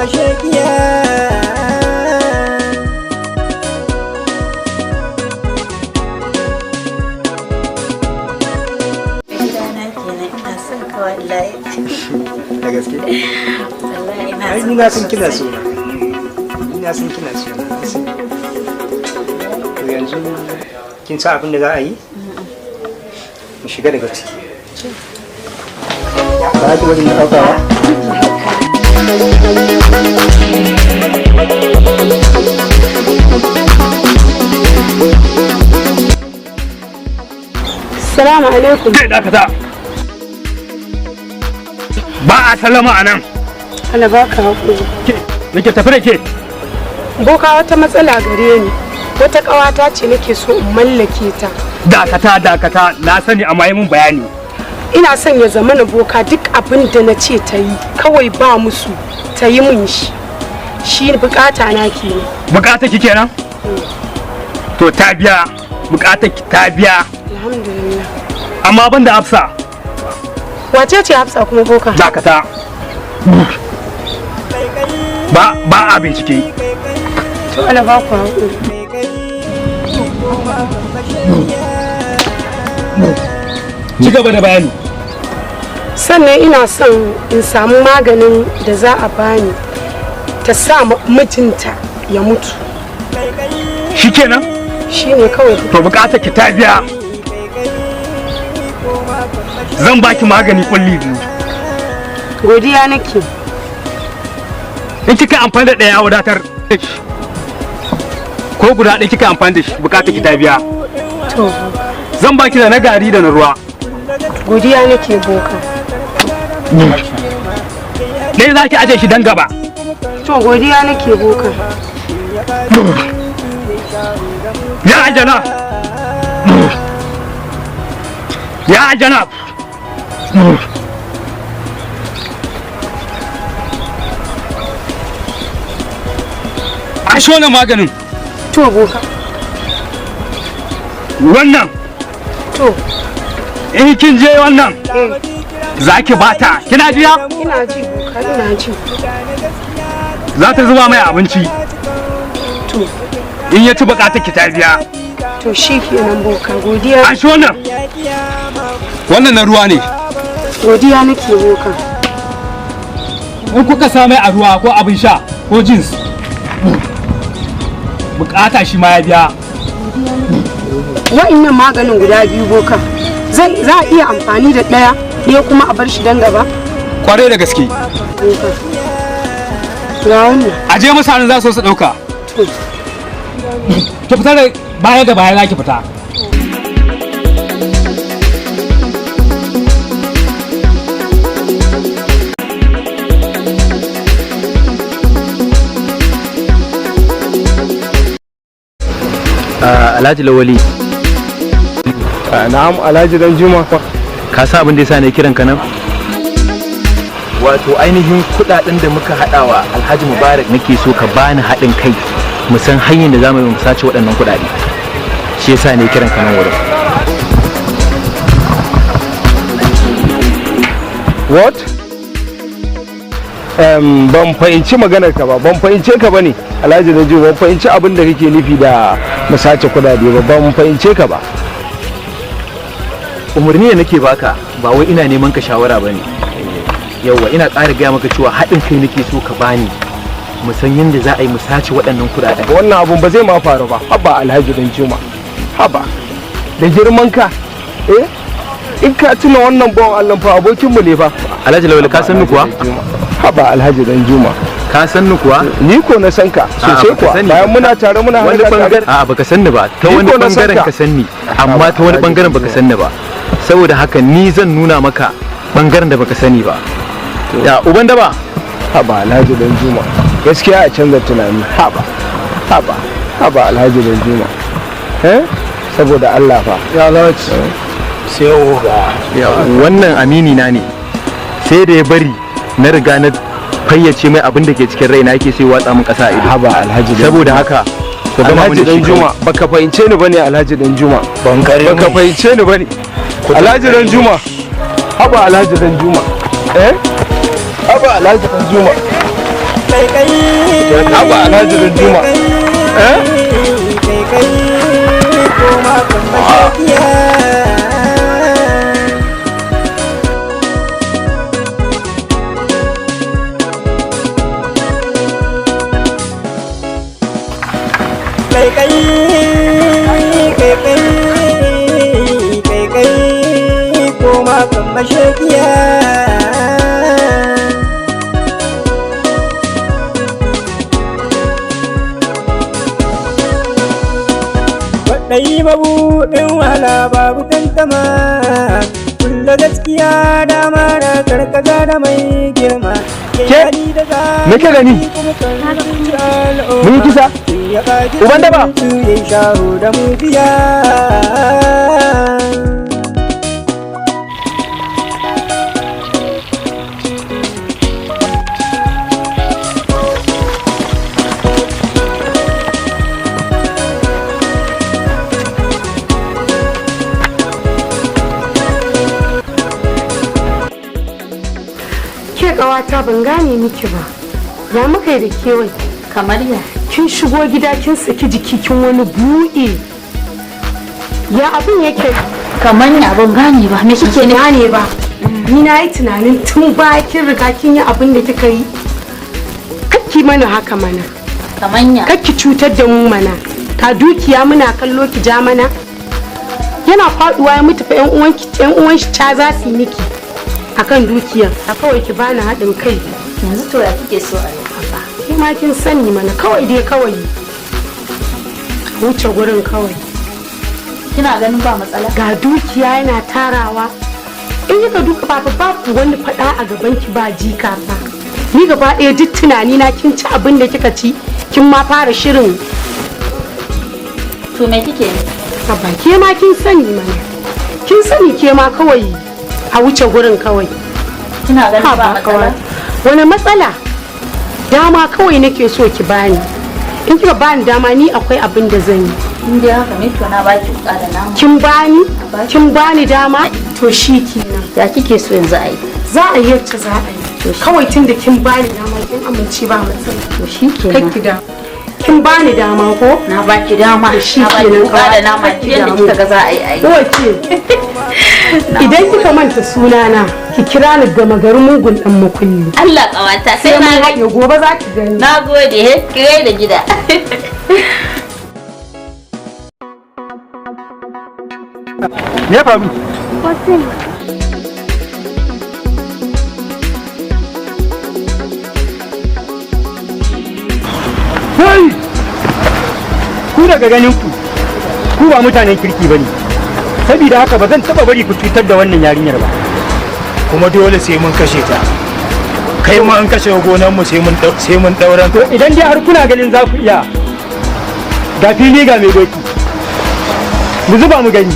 mashaƙiya. Gidana kenan, ina son ka wallahi. Da gaske? Wallahi ina Ai son ni na ka san kina sosai. so na. Ni na san kina so na. To, yanzu kin san abin da za a yi? Mu shiga daga ciki. Ba ki wajen ɗauka ba? Salamu alaikum. Kai, dakata. Ba a sallama a nan. Allah baka haƙuri. Ke, nake tafi da ke. Boka, wata matsala gare ni. Wata ƙawata ce nake so in mallake ta. Dakata, dakata, na sani, amma yi mun bayani. Ina son ya zama na, boka, duk abin da na ce ta yi kawai ba musu, ta yi mun shi. Shi bukata na kenan. Bukatar ki kenan? To, ta biya, bukatar ki ta biya. Alhamdulillah. Amma ban da Hafsa. Wace ce Hafsa kuma, boka? Dakata. Ba a bincike. To, Allah ba ku haƙuri. Ci gaba da bayani. Sannan ina son in samu maganin da za a bani ta sa mijinta ya mutu. Shikenan? Shi ne kawai. To, bukatar ki ta biya. Zan baki magani kulli biyu. Godiya nake. In kika amfani da ɗaya ya wadatar. Ko guda ɗaya kika amfani da shi, bukatar ki ta biya. To. Zan baki da na gari da na ruwa. Godiya nake, boka. Ɗaya za ki aje shi dan gaba. To, godiya nake, boka. Ya aljana! Ya aljana! A shi wannan maganin. To, boka. Wannan. To. In kin je wannan, za ki bata. Kina jiya? Ina ji, boka, ina ji. Za ta zuba mai abinci. To. In ya ci, bukatar ki ta biya. To, shi kenan, boka, godiya. A shi wannan. Wannan na ruwa ne. Godiya nake, boka. In kuka sa mai a ruwa ko abin sha ko jins, bukata shi ma ya biya. Wa'innan maganin guda biyu, boka, zai za a iya amfani da ɗaya, ɗaya kuma a bar shi dan gaba? Kwarai da gaske. Boka, ga wannan. A je mutanen za su su ɗauka. To. Ki fita da baya, da baya za ki fita. Alhaji Lawali. Na'am, Alhaji Dan Juma. Ka sa abin da yasa ne kiran ka nan? Wato ainihin kudaden da muka hadawa Alhaji Mubarak nake so ka bani haɗin kai mu san hanyar da zamu yi mu sace waɗannan kudade. Shi yasa ne kiran ka nan wurin. What? Ban fahimci maganar ka ba, ban fahimce ka bane, Alhaji Dan Juma, ban fahimci abin da kake nufi da mu sace kudade ba, ban fahimce ka ba. Umarni ne nake baka, ba wai ina neman ka shawara bane. Yauwa, ina ƙara gaya maka cewa haɗin kai nake so ka bani mu san yadda za a yi mu sace waɗannan kudaden. Wannan abun ba zai ma faru ba. Haba, Alhaji Dan Juma, haba, da girman ka, eh, in ka tuna wannan bawan Allah fa abokinmu ne fa. Alhaji Lawali, ka san ni kuwa? Haba, Alhaji Dan Juma. Ka san ni kuwa? Ni ko na san ka sosai A'a, baka kuwa sani bayan ba. muna tare muna Wani harka tare. bangaren, a'a, baka san ni ba ta Ni wani ko na san bangaren ka. Ka san ni, amma ta wani bangaren baka san ni ba. Saboda haka ni zan nuna maka bangaren da baka sani ba. Ya uban daba. Haba, Alhaji Dan Juma, gaskiya a canza tunani. Haba, haba, haba, Alhaji Dan Juma, eh, saboda Allah fa. Ya Alhaji, sai oga. Wannan amini na ne, sai da ya bari na riga na fayyace mai abin da ke cikin raina yake sai watsa min kasa a ido. Haba, Alhaji Dan Saboda haka ku gama mun Alhaji da Dan shi. Juma, baka fahimce ni bane, Alhaji Dan Juma. Ban kare. Baka fahimce ni bane, Alhaji Dan Juma. Haba, Alhaji Dan Juma, eh, haba, Alhaji Dan Juma. Haba Alhaji Dan Juma, eh? Kai koma kan mashakiya. Kai kai kai kai kai kai koma kan mashakiya. Kwaɗayi mabuɗin wahala, babu tantama. Kulla gaskiya dama da karkaza da mai girma. Ke? Me ke gani? Mun yi kisa? Uban daba? Shaho da mujiya. Ke kawata, ban gane miki ba. Ya muka yi da kewai? Kamar ya? Kin shigo gida kin saki jiki, kin wani buɗe. Ya abin yake? Kamar ya, ban gane ba. Me kike ne? Gane ba. Ni na yi tunanin tun baya kin riga kin yi abin da kika yi. Kakki mana haka mana. Kamar ya? Kakki cutar da mu mana. Ka dukiya muna kallo ki ja mana. Yana faduwa ya mutu fa, yan uwanki, yan uwan shi ca za su yi miki akan dukiya. A kawai ki bani haɗin kai. Yanzu to ya kike so a yi? Ke ma kin sani mana, kawai dai kawai. Wuce gurin kawai. Kina ganin ba matsala? Ga dukiya yana tarawa. In kika duka ba babu wani faɗa a gaban ki ba jika fa. Ni gaba ɗaya duk tunani na kin ci abin da kika ci, kin ma fara shirin. To me kike ne? Haba, ke ma kin sani mana. Kin sani ke ma, kawai a wuce gurin kawai. Kina ganin ba Haba matsala? kawai. Wani matsala? Dama kawai nake so ki bani. In kika bani dama, ni akwai abin da zan yi. In dai haka ne, to na baki wuka da nama. Kin bani? Kin bani dama? To shi kenan. Ya kike so yanzu a yi? Za a yi yacce za a yi. Kawai tun da kin bani dama, kin amince, ba matsala. To shi kenan. Kai ki da. Kin bani dama ko? Na baki dama. To shi Na baki kenan. wuka da nama, yadda kika ga za a yi a yi. Wace? Idan kika manta sunana, ki kira ni gama garin mugun dan makulli. Allah kawata, sai Sai mun na haɗe gobe, za ki gani. Na gode, he ki da gida. Me ya faru? Kai! Ku daga ganin ku, ku ba mutanen kirki bane. Saboda haka ba zan taba bari ku cutar da wannan yarinyar ba. Kuma dole sai mun kashe ta. Kai ma an kashe gonan mu, sai mun dauran. To idan dai har kuna ganin za ku iya, ga fili ga mai doki. Mu zuba mu gani.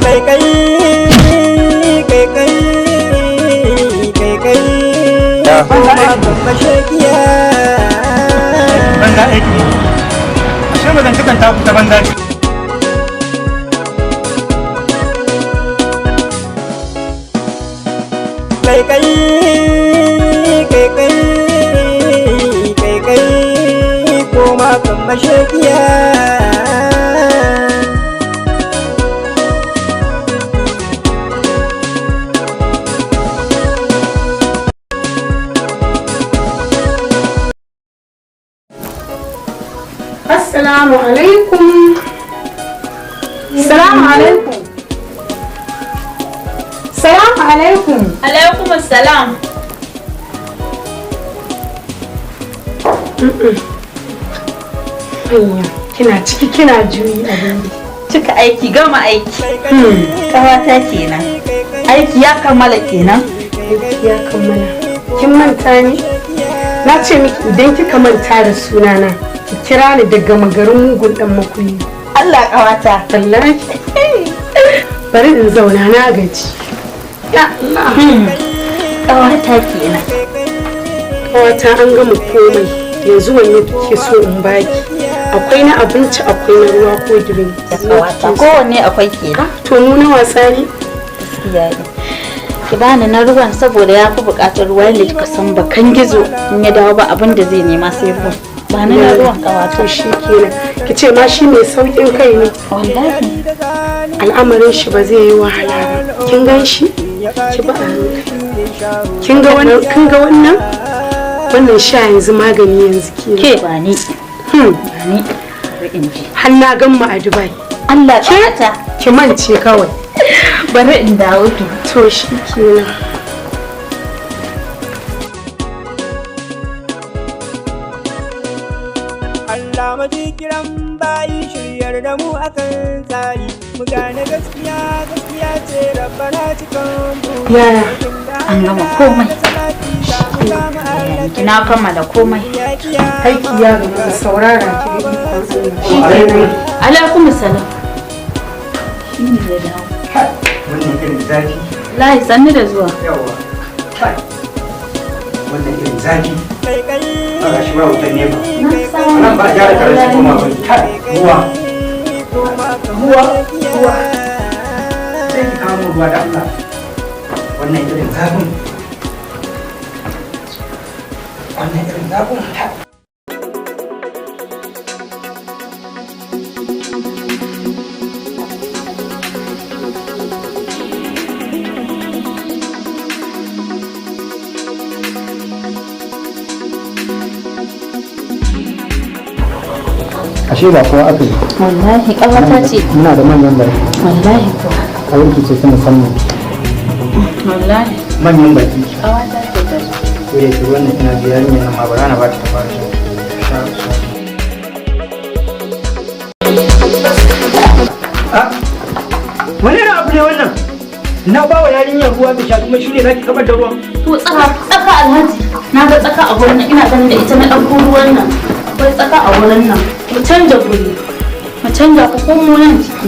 Kai kai kai kai kai kai koma kan mashakiya. Banza aiki. Ashe ba zan cikanta ku ta banza ce. Kai kai kai kai kai kai koma kan mashakiya. Assalamu alaikum. Salamu alaikum. Salamu alaikum. Alaikum assalam. Manya, kina ciki kina juyi abin. Cika aiki gama aiki. Kawata kenan. Aiki ya kammala kenan. Aiki ya kammala. Kin manta ne? Na ce miki idan kika manta da sunana, ki kira ni daga magarin mugun dan makulli. Allah kawata. Wallahi. Bari in zauna na gaji. Ya Allah. Kawata kenan. Kawata an gama komai. Yanzu wanne kike so in baki? Akwai na abinci, akwai na ruwa ko drink. Kawata kowanne akwai kenan. To mu na wasa ne? Gaskiya ne. Ki bani na ruwan saboda ya fi buƙatar ruwa yadda kika san bakan gizo in ya dawo ba abin da zai nema sai ruwan. Ba ni na ruwan kawata. To shi kenan. Ki ce ma shi mai sauƙin kai ne. Wallahi. Al'amarin shi ba zai yi wahala ba. Kin gan shi? Ki ba a hankali. Kin ga wannan? Kin ga wannan? Wannan sha yanzu magani yanzu kenan. Ke ba ni. Ba ni. Bari in ji. Har na gan mu a Dubai. Allah kawata. Ki mance kawai. Bari in dawo to. To shi kenan. Allah maji kiran bayi shiryar da mu akan tsari mu gane gaskiya gaskiya ce rabbana cikan buri. Yaya? An gama komai. Na kammala komai. Aiki ya gama da saurara ki ga ikon Allah. Shi kenan. Alaikum salam. Shi ne ya dawo. Wannan irin zafi. Lahi sannu da zuwa. Yawa. Kai. Wannan irin zafi. A gashi ba wutan nefa. Nan ba a gyara karanci koma ba. Kai. Ruwa. Ruwa. Ruwa. Sai ki kawo min ruwa da Allah. Wannan irin zafin. Wannan irin zafin. Kai. Ashe ba kowa aka yi. Wallahi kawata ce. Muna da manyan baki. Wallahi kuwa. Kawai ce ta musamman. Wallahi. Manyan baki. Kawata ce ta zo. Ko da yake wannan ina ji yarinyar nan ma bara na ba ta ta fara sha. Sha sha. Ah, wani irin abu ne wannan? Na ba wa yarinyar ruwa mai sha kuma shi ne zaki kabar da ruwan. To tsaka tsaka Alhaji. Na ga tsaka a gurin nan ina ganin da ita na ɗauko ruwan nan. Akwai tsaka a gurin nan. Mu canja guri. Mu canja ku komo nan ciki.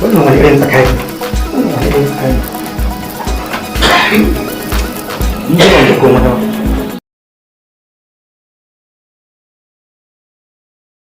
Wannan wani irin tsakani. Wannan wani irin tsakani. Ni ba da komai ba.